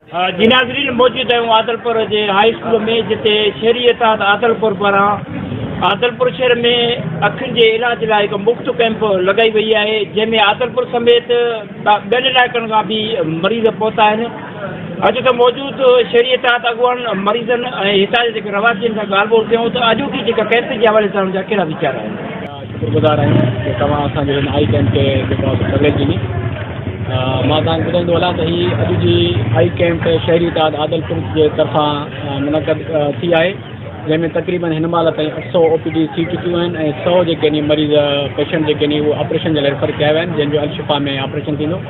جي ناظرين موجود آهيون عادلپور جي هاء اسڪول ۾ جتي شهري اتحاد عادلپور پاران عادلپور شهر ۾ اکين جي علاج لاء هڪ مفت ڪئمپ لڳائي وئي آهي جنهن ۾ عادلپور سميت ٻين علائقن کان به مريض پهتا آهن اڄ ته موجود شهري اتحاد اڳواڻ مريضن ۽ هتان جي جيڪي رهواسين سان ڳالهه ٻولهه ڪيون ته اڄوڪي جيڪا ڪئمپ جي حوالي سان انهن جا ڪهڙا ويچار آهن. شڪر گذار آهيون جو توهان اسان جي هن آئي ڪئمپ کي جيڪو آهي سو ڪوريج ڏني. مان توهان کي ٻڌائيندو هلان ته هي اڄ جي آئي ڪئمپ شهري اتحاد عادلپور جي طرفان منعقد ٿي آهي جنهن ۾ تقريبن هن مهل تائين 800 او پي ڊيز ٿي چڪيون آهن ۽ 100 جيڪي آهن مريض پيشنٽ جيڪي آهن اهي آپريشن جي لاء ريفر ڪيا ويا آهن جنهن جو الشفا ۾ آپريشن ٿيندو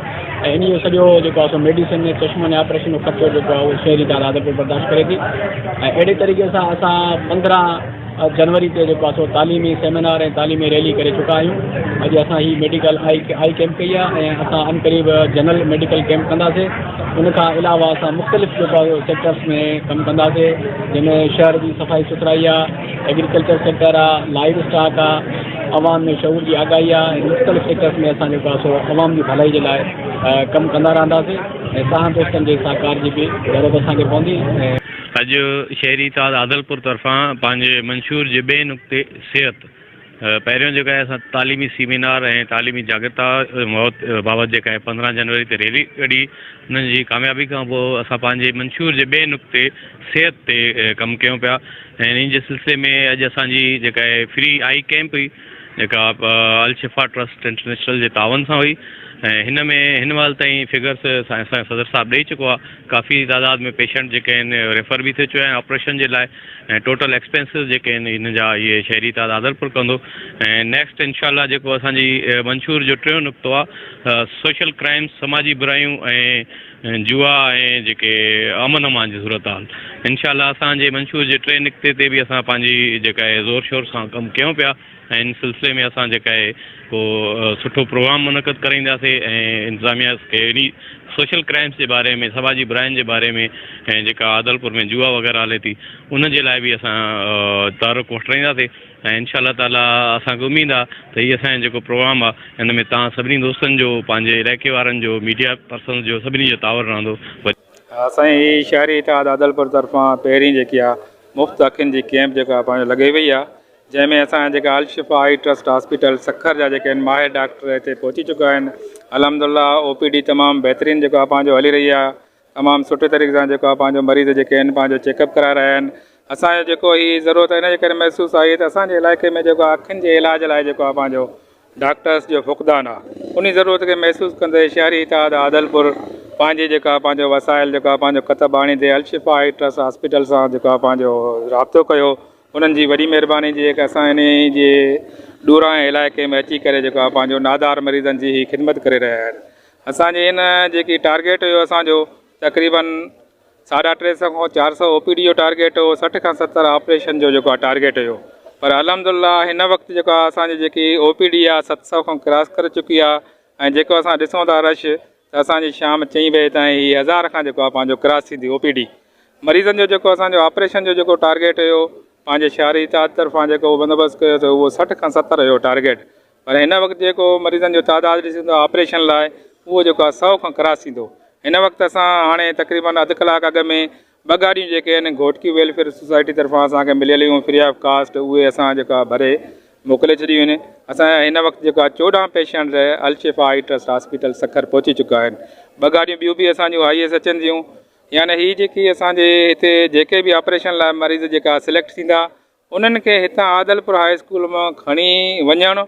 ۽ انهي جو سڄو جيڪو آهي سو ميڊيسن چشمن ۽ آپريشن جو خرچو جيڪو آهي اهو شهري اتحاد عادلپور برداشت ڪري ٿي ۽ اهڙي طريقي سان اسان 15 جنوري تي جيڪو آهي سو تعليمي سيمينار ۽ تعليمي ريلي ڪري چڪا آهيون. اڄ اسان هي ميڊيڪل آئي ڪئمپ ڪئي آهي ۽ اسان عنقريب جنرل ميڊيڪل ڪئمپ ڪنداسين. ان کان علاوه اسان مختلف جيڪو آهي سيڪٽرس ۾ ڪم ڪنداسين جنهن ۾ شهر جي صفائي سٿرائي آهي، ايگريڪلچر سيڪٽر آهي، لائيو اسٽاڪ آهي، عوام ۾ شعور جي آگاهي آهي ۽ مختلف سيڪٽرس ۾ اسان جيڪو آهي سو عوام جي ڀلائي جي لاء ڪم ڪندا رهنداسين ۽ توهان دوستن جي سهڪار جي به ضرورت اسان کي پوندي ۽. اڄ شهري اتحاد عادلپور طرفان پنهنجي منشور جي ٻئي نقطي صحت پهريون جيڪا آهي اسان تعليمي سيمينار ۽ تعليمي جاڳرتا موت بابت جيڪا آهي 15 جنوري تي ريلي ڪڍي انهن جي ڪاميابي کان پوء اسان پنهنجي منشور جي ٻئي نقطي صحت تي ڪم ڪيون پيا ۽ انهي جي سلسلي ۾ اڄ اسان جي جيڪا آهي فري آئي ڪئمپ هئي جيڪا الشفا ٽرسٽ انٽرنيشنل جي تعاون سان هئي ۽ هن ۾ هن مهل تائين فگرس اسان جي صدر صاحب ڏئي چڪو آهي ڪافي تعداد ۾ پيشنٽ جيڪي آهن ريفر به ٿي چڪا آهن آپريشن جي لاء ۽ ٽوٽل ايڪسپينسز جيڪي آهن هن جا اهي شهري اتحاد عادلپور ڪندو ۽ نيڪسٽ انشاء الله جيڪو اسان جي منشور جو ٽيون نقطو آهي سوشل ڪرائمس سماجي برايون ۽ جوا ۽ جيڪي امن امان جي صورتحال انشاء الله اسان جي منشور جي ٽئين نقطي تي به اسان پنهنجي جيڪا آهي زور شور سان ڪم ڪيون پيا ۽ ان سلسلي ۾ اسان جيڪا آهي ڪو سٺو پروگرام منعقد ڪرائينداسي ۽ انتظاميا کي انهي سوشل ڪرائمس جي باري ۾ سماجي براين جي باري ۾ ۽ جيڪا عادلپور ۾ جوا وغيره هلي ٿي ان جي لاء به اسان تحرڪ وٺرائينداسي ۽ انشاء الله تعالي اسان کي اميد آهي ته هي اسان جو جيڪو پروگرام آهي ان ۾ توهان سڀني دوستن جو پنهنجي علائقي وارن جو ميڊيا پرسنز جو سڀني جو تعاون رهندو. سائين هي شهري اتحاد عادلپور طرفان پهرين جيڪي آهي مفت اکين جي ڪيمپ جيڪا پنهنجو لڳائي وئي آهي جنهن ۾ اسان جا جيڪا Alshifa eye trust hospital Sukkur جا جيڪي آهن ماهر ڊاڪٽر هتي پهچي چڪا آهن الحمد الله او پي ڊي تمام بهترين جيڪو آهي پنهنجو هلي رهي آهي تمام سٺي طريقي سان جيڪو آهي پنهنجو مريض جيڪي آهن پنهنجو چيڪ اپ ڪرائي رهيا آهن اسان جو جيڪو هي ضرورت ان جي ڪري محسوس آئي ته اسان جي علائقي ۾ جيڪو آهي اکين جي علاج لاء جيڪو آهي پنهنجو ڊاڪٽرس جو فقدان آهي انهي ضرورت کي محسوس ڪندي شهري اتحاد عادلپور پنهنجي جيڪا پنهنجو وسائل جيڪو آهي پنهنجو ڪتب آڻيندي الشفا آئي ٽرسٽ هاسپيٽل سان جيڪو آهي پنهنجو رابطو ڪيو انهن جي وڏي مهرباني جي جيڪا اسان انهي جي ڏورانهين علائقي ۾ اچي ڪري جيڪو آهي پنهنجو نادار مريضن جي هي خدمت ڪري رهيا آهن اسان جي هن جيڪي ٽارگيٽ هيو اسان جو تقريبن ساڍا ٽي سو کان 400 او پي ڊي جو ٽارگيٽ هو 60 کان 70 آپريشن جو جيڪو آهي ٽارگيٽ هيو پر الحمد لله هن وقت جيڪو آهي اسان جي جيڪي او پي ڊي آهي 700 کان ڪراس ڪري چڪي آهي ۽ جيڪو اسان ڏسون ٿا رش ته اسان جي شام چئين بجي تائين هي هزار کان جيڪو آهي پنهنجو ڪراس ٿيندي او پي ڊي مريضن جو جيڪو اسان جو آپريشن جو جيڪو ٽارگيٽ هيو پنهنجي شهري اتحاد طرفان جيڪو بندوبست ڪيو ته اهو 60 کان 70 هيو ٽارگيٽ پر هن وقت جيڪو مريضن جو تعداد ڏسون ٿا آپريشن لاء اهو جيڪو آهي 100 کان ڪراس ٿيندو هن وقت اسان هاڻي تقريبن اڌ ڪلاڪ اڳ ۾ ٻه گاڏيون جيڪي آهن گهوٽڪي ويلفيئر سوسائٽي طرفان اسان کي مليل هيون فري آف ڪاسٽ اهي اسان جيڪا ڀري موڪلي ڇڏيون آهن اسان جا هن وقت جيڪا 14 patient Alshifa eye trust hospital Sukkur پهچي چڪا آهن ٻه گاڏيون ٻيون به اسان جون هائي ايس اچن ٿيون يعني هي جيڪي اسان جي هتي جيڪي به آپريشن لاء مريض جيڪا سليڪٽ ٿيندا انهن کي هتان عادلپور هاء اسڪول مان کڻي وڃڻ،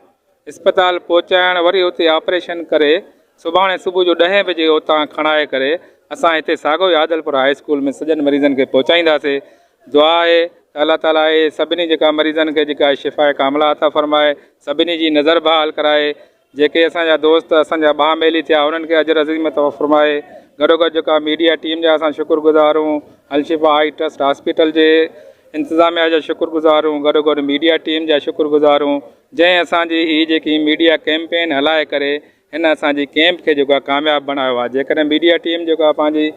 اسپتال پهچائڻ وري اتي آپريشن ڪري سڀاڻي صبح جو ڏهين بجي اتان کڻائي ڪري اسان هتي ساڳيو ئي عادلپور هاء اسڪول ۾ سڄن مريضن کي پهچائينداسي. دعا آهي ته الله تعالي اهي سڀني جيڪا مريضن کي جيڪا شفاء ڪامله عطا فرمائي سڀني جي نظر بحال ڪرائي. جيڪي اسان جا دوست اسان جا ٻانهن ٻيلي ٿيا انهن کي اجر عظيم عطا فرمائي گڏوگڏ جيڪا ميڊيا ٽيم جا اسان شڪر گذار آهيون الشفا آئي ٽرسٽ هاسپيٽل جي انتظاميا جا شڪر گذار آهيون گڏوگڏ ميڊيا ٽيم جا شڪر گذار آهيون جنهن اسان جي هي جيڪي ميڊيا ڪيمپين هلائي ڪري هن اسان جي ڪيمپ کي جيڪو آهي ڪامياب بڻايو آهي جيڪڏهن ميڊيا ٽيم جيڪو آهي پنهنجي.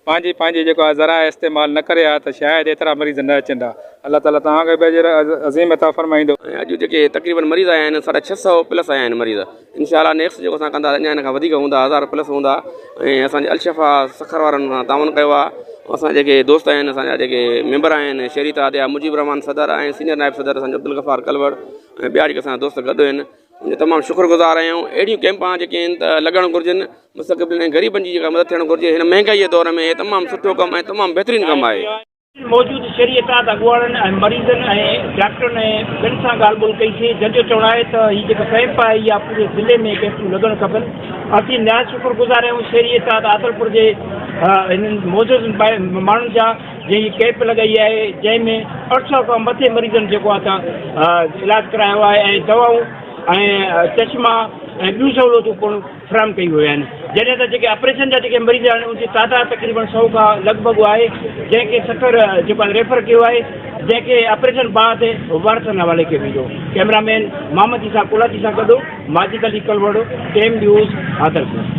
پنهنجي پنهنجي جيڪو آهي ذرائع استعمال نه ڪري ها ته شايد ايترا مريض نه اچن ها الله تعالي توهان کي به اجر عظيم عطا فرمائيندو. ۽ اڄ جيڪي تقريبن مريض آيا آهن ساڍا ڇهه سئو پلس آيا آهن مريض انشاء الله نيڪسٽ جيڪو اسان ڪنداسين اڃا ان کان وڌيڪ هوندا هزار پلس هوندا ۽ اسان جي الشفا سکر وارن سان تعاون ڪيو آهي اسان جيڪي دوست آهن اسان جا جيڪي ميمبر آهن شهري اتحاد جا مجيب الرحمان صدر ۽ سينئر نائب صدر اسان جو عبدالغفار ڪلوڙ ۽ ٻيا جيڪي اسان جا دوست گڏ آهن ان جو تمام شڪر گذار آهيون اهڙيون ڪيمپان جيڪي آهن ته لڳڻ گهرجن مستقبل ۽ غريبن جي جيڪا مدد ٿيڻ گهرجي هن مهنگائي جي دور ۾ هي تمام سٺو ڪم ۽ تمام بهترين ڪم آهي. موجود شهري اتحاد اڳواڻن ۽ مريضن ۽ ڊاڪٽرن ۽ ٻين سان ڳالهه ٻولهه ڪئي سي جن جو چوڻ آهي ته هي جيڪا ڪئمپ آهي اها پوري ضلعي ۾ ڪئمپون لڳڻ کپن اسين نهايت شڪر گذار آهيون شهري اتحاد عادلپور جي هنن معزز ماڻهن جا جنهن هي ڪئمپ لڳائي آهي جنهن ۾ 800 کان مٿي مريضن جيڪو آهي ته علاج ڪرايو آهي ۽ دوائون ۽ چشما ۽ ٻيون سهولتون پڻ فراهم ڪيون ويون آهن جڏهن ته جيڪي آپريشن جا جيڪي مريض آهن ان جي تعداد تقريبن سئو کان لڳ ڀڳ آهي جنهن کي سکر جيڪو آهي ريفر ڪيو آهي جنهن کي آپريشن بعد وارثن حوالي ڪيو ويندو ڪئميرا مين محمد عيسيٰ ڪولاچي سان گڏ ماجد علي ڪلوڙ ٽيم نيوز عادلپور.